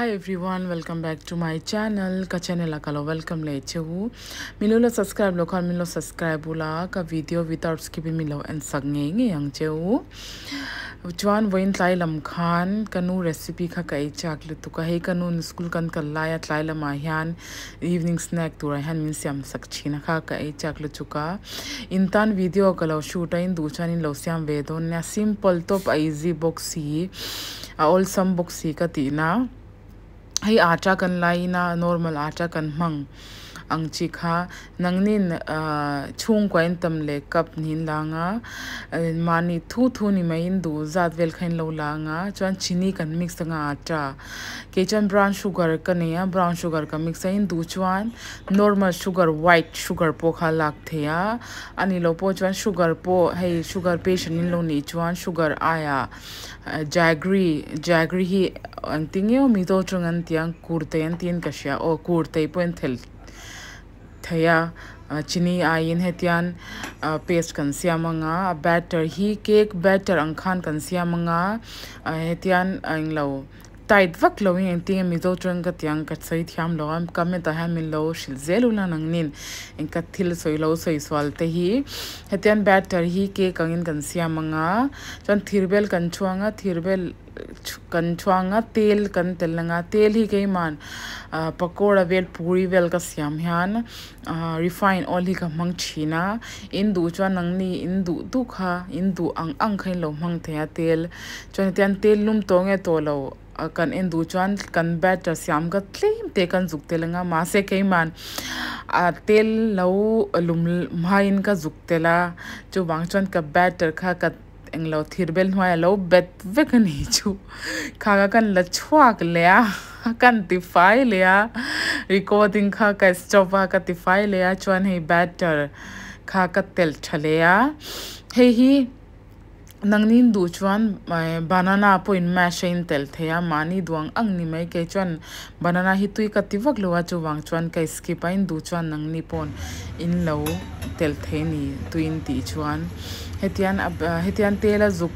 Hi everyone, welcome back to my channel. Ka channel a ka lo welcome leh che u. Min lo la subscribe lo khan min lo subscribe ula ka video without skipping min lo en sak ngei ngei ang che u. Chuan vawiin tlai lam khan ka nu recipe kha ka ei chak lutuk a, hei ka nu school kan kal lai a tlai lamah hian evening snack turah hian min siam sak thin a kha ka ei chak lutuk a. In tan video ka lo shoot a in duh chuan in lo siam ve dawn nia, simple tawp a easy bawk si a awlsam bawk si ka tih na. Hei atta kan laiin a normal atta kan hmang ang chi kha nangnin chhungkua in tam leh cup niin lang a mahni thu thu ni maiin duh zat vel kha in lo lang a chuan chini kan mix anga atta kei chuan brown sugar ka nei a brown sugar ka mix a in duh chuan normal sugar white sugar pawh kha a lak thei a ani lo pawh chuan sugar pawh hei sugar patient in lo nih chuan sugar aiah jaggery jaggery hi engtin nge awm mizo tawng an tih ang kurtei an tiin ka hria aw kurtei pawh in thelh thei a chini aiin hetian paste kan siam anga a batter hi cake batter ang khan kan siam anga hetian englo tight vak lo in engtin nge mizo tawng ka tih ang ka sawi thiam lo a comment ah hian min lo hrilh zel ula nangnin eng ka thil sawi lo sawi sual te hi hetian batter hi cake angin kan siam anga chuan thirbel kan chhuang a thirbel kan chhuang a tel kan tel anga tel hi keimah pakawra vel puri vel ka siam hian refine oil hi ka hmang thin a in duh chuan nangni in duh duh kha in duh ang ang kha in lo hmang thei a tel chuan hetiang tel lum tawh nge tawh lo kan en duh chuan kan batter siam ka tlem te kan zuk tel anga mahse keimah a tel lo lum hmain ka zuk tel a chuvang chuan ka batter kha ka englo thirbel hnuai a lo bet vek a ni chu kha kha kan la chhuak leh a kan tifai leh a recording kha ka stop a ka tifai leh a chuan hei batter kha ka telh tha leh a hei hi nangni duh chuan banana pawh in mash a in telh thei a mahni duh ang ang ni mai kei chuan banana hi tui ka ti vak lo a chuvang chuan ka skip a in duh chuan nangni pawh in lo telh thei a ni tui in tih chuan. Hetian hetian tel a zuk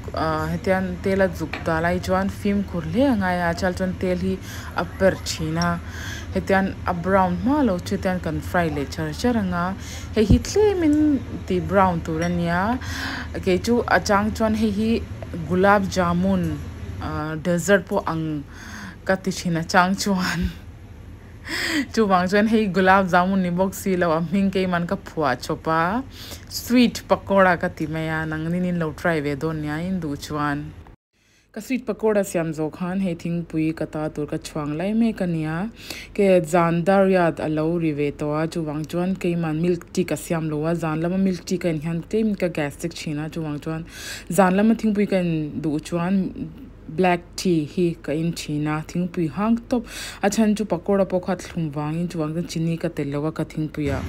hetian tel a zuk ta lai chuan fimkhur hle a ngai a a chal chuan tel hi a per thin a hetian a brown hma lo chu hetian kan fry leh char char ang a hei hi tlemin tih brown tur a nia kei chu a chang chuan hei hi gulab jamun dessert pawh ang ka ti thin a chang chuan. Chuvang chuan hei gulab jamun ni bawk si lo a hming keiman ka phuah chawp a sweet pakora ka ti mai a nangnin in lo try ve dawn nia in duh chuan. Ka sweet pakora siam zawh khan hei thingpui ka ta tur ka chhuang lai mek a nia ke zan dariat a lo ri ve tawh a chuvang chuan keiman milk tea ka siam lo a zan lama milk tea ka in hian tlem ka gastric thin a chuvang chuan zan lama thingpui ka in duh chuan Black tea hi ka in thin a, thingpui hang tawp. A chhan chu pakawra pawh kha thlum vangin chuvang chuan chini ka tel lo a ka thingpui ah.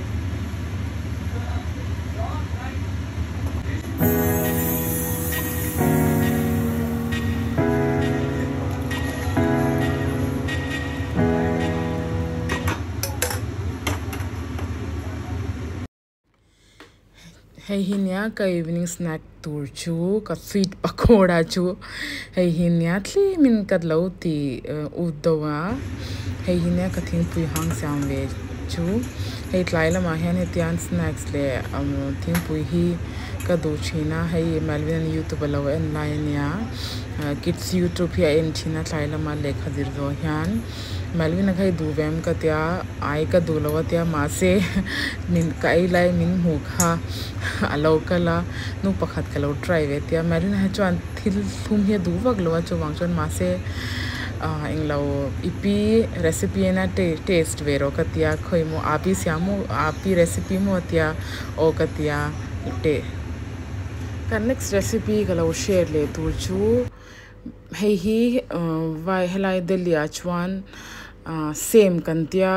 Hei hi nia ka evening snack tur chu ka sweet pakora chu hei hi nia tlemin ka lo ti ut deuh a hei hi nia ka thingpui hang siam ve chu hei tlai lamah hian hetiang snacks leh thingpui hi ka duh thin a hei Melvin an youtube a lo en lai a nia kids youtube hi a en thin a tlai lama lehkha zir zawh hian. Melvin a kha i duh ve em ka tia ai ka duh lo a tia mahse min ka ei lai min hmuh kha a lo kal a nu pakhat ka lo try ve tia Melvin a hi chuan thil thlum hi a duh vak lo a chuvang chuan mahse ah englo i pi recipe ena taste ve rawh ka tia khawi maw aa pi siam maw aa pi recipe maw a tia aw ka tia teh ka next recipe ka lo share leh tur chu. Hei hi vai helai Delhi ah chuan same kan tia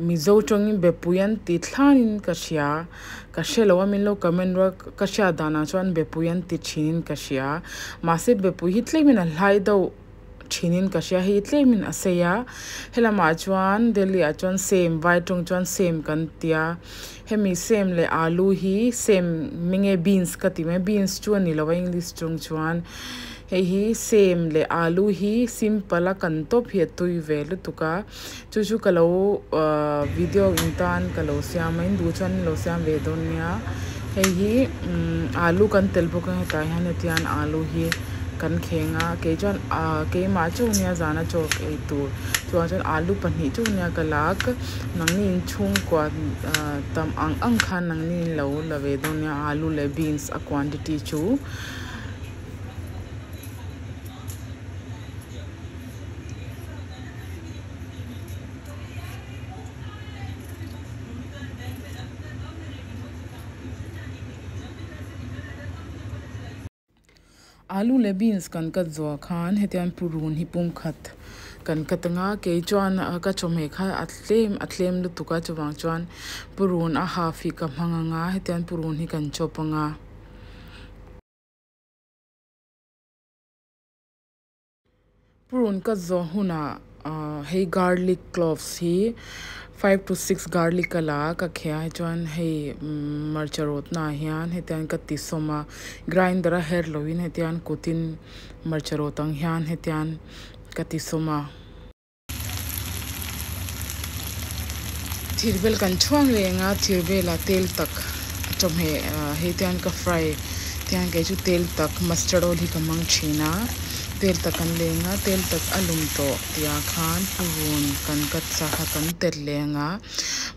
Mizo tawngin bepui an ti thlanin ka hria ka hre lo a min lo comment rual ka hriat danah chuan bepui an ti thinin ka hria mahse bepui hi tlemin a hlai deuh thinin ka hria hei tlemin a sei a helamah chuan Delhi ah chuan sem vai tawng chuan sem kan tia hemi sem leh alu hi sem hming nge beans ka ti mai beans chu a ni lo a english tawng chuan hei hi sem leh alu hi simple a kan tawp hi a tui ve lutuk a chu chu ka lo ahh video in tan ka lo siam a in duh chuan in lo siam ve dawn nia hei hi umm alu kan tel bawk a hetah hian hetiang alu hi kan kheng a kei chuan ahh keimah chauh nia zana chaw ei tur chuan chuan alu pahnih chauh nia ka lak nangni inchhungkua ahh tam ang ang khan nangni in lo la ve dawn nia alu leh beans a quantity chu. Alu leh beans kan cut zawh khan hetiang purun hi pum khat kan cut anga kei chuan ka chawhmeh kha a tlem a tlem lutuk a chuvang chuan purun a half hi ka hmang anga hetiang purun hi kan chawp anga. Purun ka zawh hunah hei garlic cloves hi 5 to 6 garlic a la a ka kheh a chuan hei hmarcha rawt naah hian hetiang ka ti sawm a grinder a her loin hetiang kutin hmarcha rawt ang hian hetiang ka ti sawm a. Thir bel kan chhuang reng a thir velah tel tak chawhmeh hei tiang ka fry tiang kei chu tel tak mustard oil hi ka hmang thin a tel tak kan leng a tel tak a lum tawh tihah khan purun kan cut sa kha kan tel leng a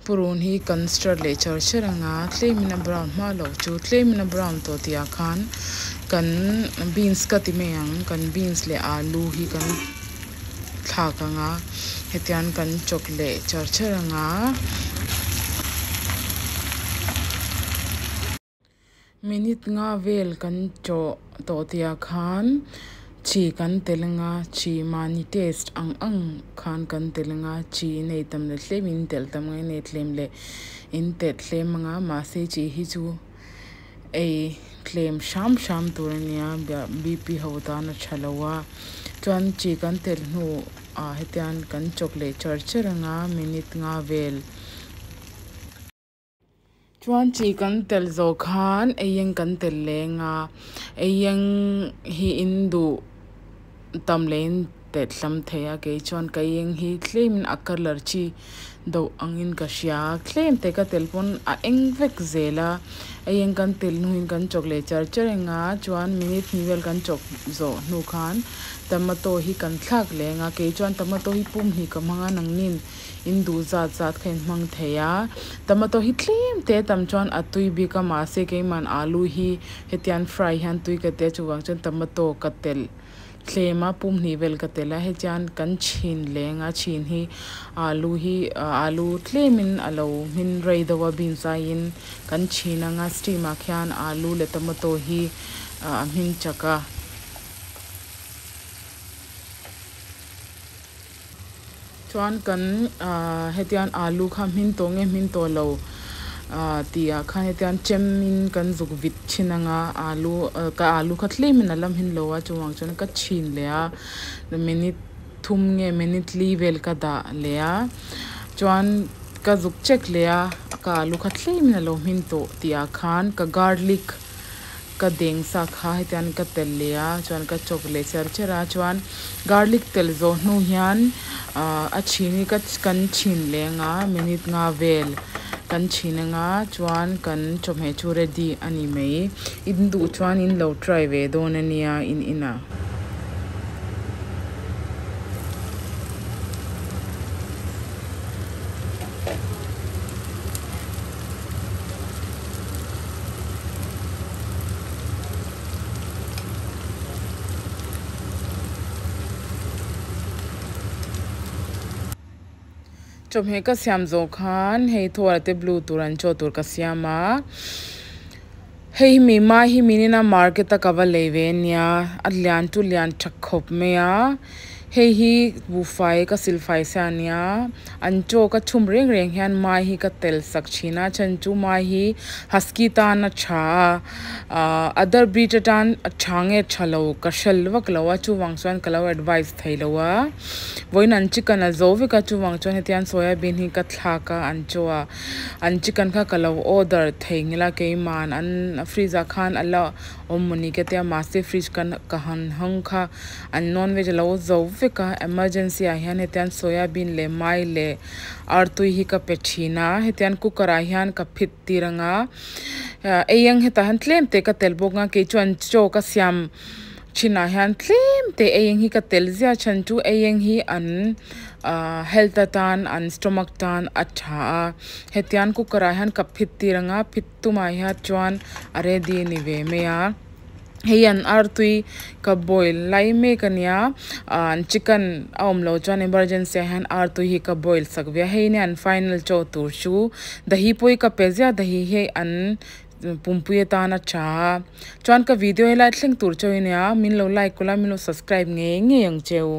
purun hi kan stir leh char char anga tlemin a brown hma loh chu tlemin a brown tawh tihah khan kan beans ka ti mai ang kan beans leh alu hi kan thlak anga hetiang kan chawk leh char char anga. Minute nga vel kan chawh tawh tihah khan chi kan tel anga chi mahni taste ang ang khan kan tel anga chi nei tam leh tlem in telh tam ngai nei tlem leh in telh tlem anga mahse chi hi chu ei tlem hram hram tur ania B_P ho tan a tha lo a chuan chi kan tel hnu ah hetiang kan chawk leh char char anga minute nga vel. Chuan chi kan tel zawh khan eieng kan tel leng a eieng hi in duh tam leh in tet hlam thei a kei chuan ka eieng hi tlemin a colour chi deuh angin ka hria tlem te ka tel pawn a eng vek zel a eieng kan tel hnuin kan chawk leh char char eng a chuan minute hnih vel kan chawk zawh hnu khan tomato hi kan thlak leng a kei chuan tomato hi pum hnih ka hmang a nangnin in duh zat zat kha in hmang thei a tomato hi tlem te tam chuan a tui bik a mahse keimah alu hi hetiang fry hian tui ka tia chuvang chuan tomato ka telh tlem a pum hnih vel ka tel a hetiang kan chhin leng a chhin hi alu hi alu tlemin a lo hmin rei deuh a beans aiin kan chhin anga steam ah khian alu leh tomato hi a hmin chak a. Chuan kan hetiang alu kha hmin tawh nge hmin tawh lo tihah khan hetiang chemin kan zuk vit thin anga alu ka alu kha tlemin a la hmin lo a chuvang chuan ka chhin leh a minute thum nge minute li vel ka dah leh a chuan ka zuk check leh a ka alu kha tlemin a lo hmin tawh tihah khan ka garlic ka deng sa kha hetiang ka tel leh a chuan ka chawk leh char char a chuan garlic tel zawh hnu hian a chhin hi kan chhin leng a minute nga vel kan chhin anga chuan kan chawhmeh chu ready a ni mai in duh chuan in lo try ve dawn ania in inah. Chawhmeh ka siam zawh khan hei thuala te blue tur an chaw tur ka siam a hei hi mi mai hi minina market a ka va lei ve ania a lian chu lian tha khawp mai a. Hei hi buhfai ka silfai se a nia an chaw ka chhum reng reng hian mai hi ka tel sak thin a chhan chu mai hi husky tan a tha a ahh other breed atan a tha nge tha lo ka hrel vak lo a chuvang chuan ka lo advice thei lo a vawiin an chicken a zo vek a chuvang chuan hetiang soya bean hi ka thlak a an chaw ah an chicken kha ka lo order thei ngil a keimah an fridge ah khan a la awm mawni ka tia mahse fridge ka han hawng kha an non veg alo zo vek a emergency ah hian hetiang soya bean leh mai leh artui hi ka pe thin a hetiang cooker ah hian ka phit tir anga ei ang hetah hian tlem te ka tel bawk a kei chuan chaw ka siam thinah hian tlem te ei ang hi ka tel ziah chhan chu ei ang hi an ahh health atan an stomach tan a tha a hetiang cooker ah hian ka phit tir anga phit tumah hian chuan a ready a ni ve mai a hei an artui ka boil lai mek a nia ahh an chicken a awm loh chuan emergency ah hian artui hi ka boil sak ve a hei nia an final chaw tur chu dahi pawh hi ka pe ziah dahi hi an pumpui atan a tha a chuan ka video helai thleng tur chauh hi nia min lo like ula min lo subscribe ngei ngei ang cheu.